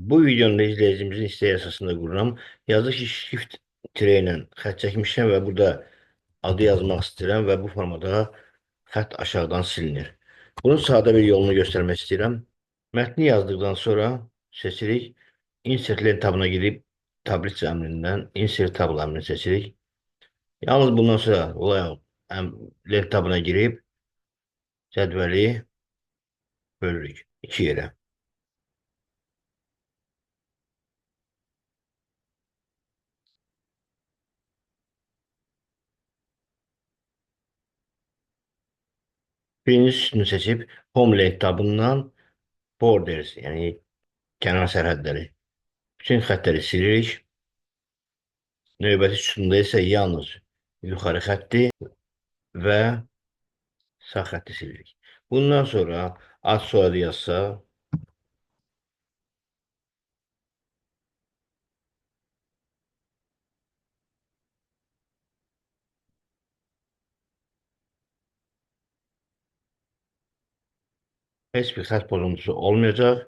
Bu videonun da izləyicimizin isteği əsasında qururam. Yazıq ki, shift tire ilə xətt çəkmişəm və burada adı yazmaq istəyirəm və bu formada xətt aşağıdan silinir. Bunun sadə bir yolunu göstərmək istəyirəm. Mətni yazdıqdan sonra seçirik. Insert lent tabına girib tablitsa əmrindən Insert table əmrini seçirik. Yalnız bundan sonra olay lent tabına girib cədvəli bölürük iki yerə. Birinci sütunu seçib Home lent tabından Borders, yəni kənar sərhədləri. Bütün xəttləri silirik. Növbəti sütunda isə yalnız yuxarı xətti və sağ xətti silirik. Bundan sonra ad soyadı yazsa heç bir xətt pozuntusu olmayacaq.